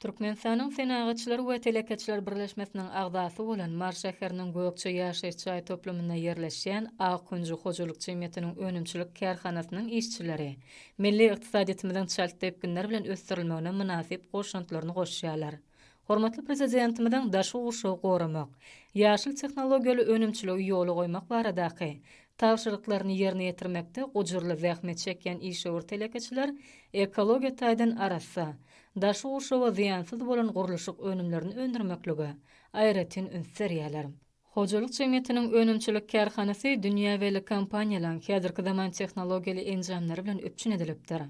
Türkmenistanyň Senagatçylar we telekeçiler birleşmesiniň agzasy bolan Mary şäheriniň Gökje ýaşaýyş jaý toplumynda ýerleşýän Ak künji hojalyk jemgyýetiniň önümçilik kärhanasynyň işçileri milli ykdysadyýetimiziň çalt depginler bilen ösdürilmegine mynasyp goşantlaryny goşýarlar. Hormatly Prezidentimiziň daşky gurşawy goramak, ýaşyl tehnologiýaly önümçiligi ýola goýmak baradaky tabşyryklaryny ýerine ýetirmekde gujurly zähmet çekýän işewür telekeçiler ekologiýa taýdan arassa, daşky gurşawa zyýansyz bolan gurluşyk önümlerini öndürmeklige aýratyn üns berýärler. Hojalyk jemgyýetiniň önümçilik kärhanasy dünýä belli kompaniýalaryň häzirki zaman tehnologiýaly enjamlary bilen üpjün edilipdir.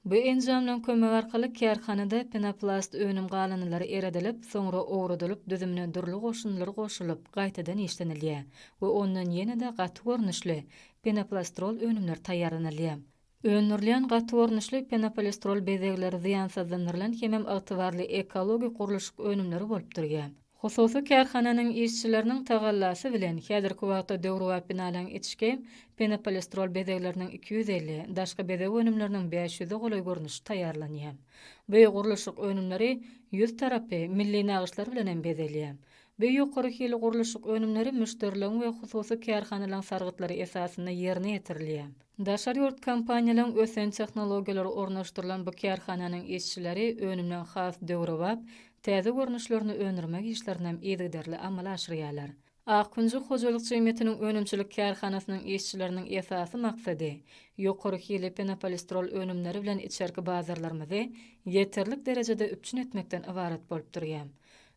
Bu enjamlaryň kömegi arkaly kärhanada penoplast önüm galyndylary eredilip, soňra owradylyp, düzümine dürli goşundylar goşulyp, gaýtadan işlenilýär we ondan ýene-de gaty görnüşli penoplastrol önümler taýýarlanylýar. Öndürilýän gaty görnüşli penopolistrol bezegleri zyýansyzlandyrylan hemem ygtybarly ekologik gurluşyk önümleri bolup durýar. Hususy kärhananyň işçileriniň tagallasy bilen häzirki wagtda döwrebap binalaryň içki penopolistrol bezegleriniň 250, daşky bezeg önümleriniň bäş ýüze golaý görnüşi taýýarlanýar. Bu gurluşyk önümleri ýüz tarapy milli nagyşlar bilen hem bezelýär. Bu ýokary hili gurluşyk önümleri müşderileriň we hususy kärhanalaryň sargytlary esasynda ýerine ýetirilýär. Daşary ýurt kompaniýalaryň ösen tehnologiýalary ornaşdyrylan bu kärhananyň işçileri önümleň has döwrebap, täze görnüşlerini öndürmek işlerinem yzygiderli amala aşyrýarlar. Ak künji hojalyk jemgyýetiniň önümçilik kärhanasynyň işçileriniň esasy maksady, ýokary hilli penopolistrol önümleri bilen içerki bazarlarymyzy ýeterlik derejede üpjün etmekden ybarat bolup durýar.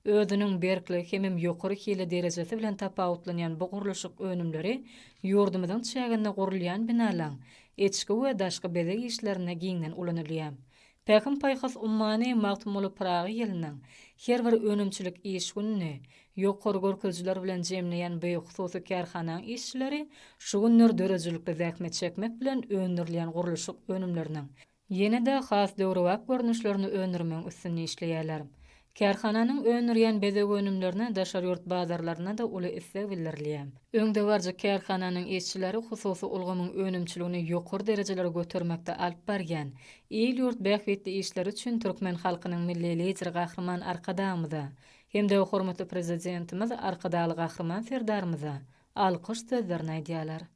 Özüniň berkligi hemem ýokary hili derejesi bilen tapawutlanýan bu gurluşyk önümleri ýurdumyzyň çäginde gurulýan binalaň içki we daşky bezeg işlerinde giňden ulanylýar. Pähim-paýhas ummany Magtymguly Pyragy ýylynyň her bir önümçilik iş gününi ýokary görkezijiler bilen jemleýän bu hususy kärhanaň işçileri şu günler döredijilikli zähmet çekmek bilen öndürilýän gurluşyk önümleriniň Ýene-de has döwrebap görnüşlerini öndürmegiň üstünde işleýärler. Kärhananyň öndürýän bezeg önümlerine daşary ýurt bazarlarynda-da uly isleg bildirilýär. Öňdebaryjy kärhananyň işçileri hususy ulgamyň önümçiligini ýokary derejelere götermekde alyp barýan il-ýurt bähbitli işleri üçin türkmen halkynyň Milli Lideri Gahryman Arkadagymyza hem-de hormatly Prezidentimiz Arkadagly Gahryman Serdarymyza alkyş sözlerini aýdýarlar.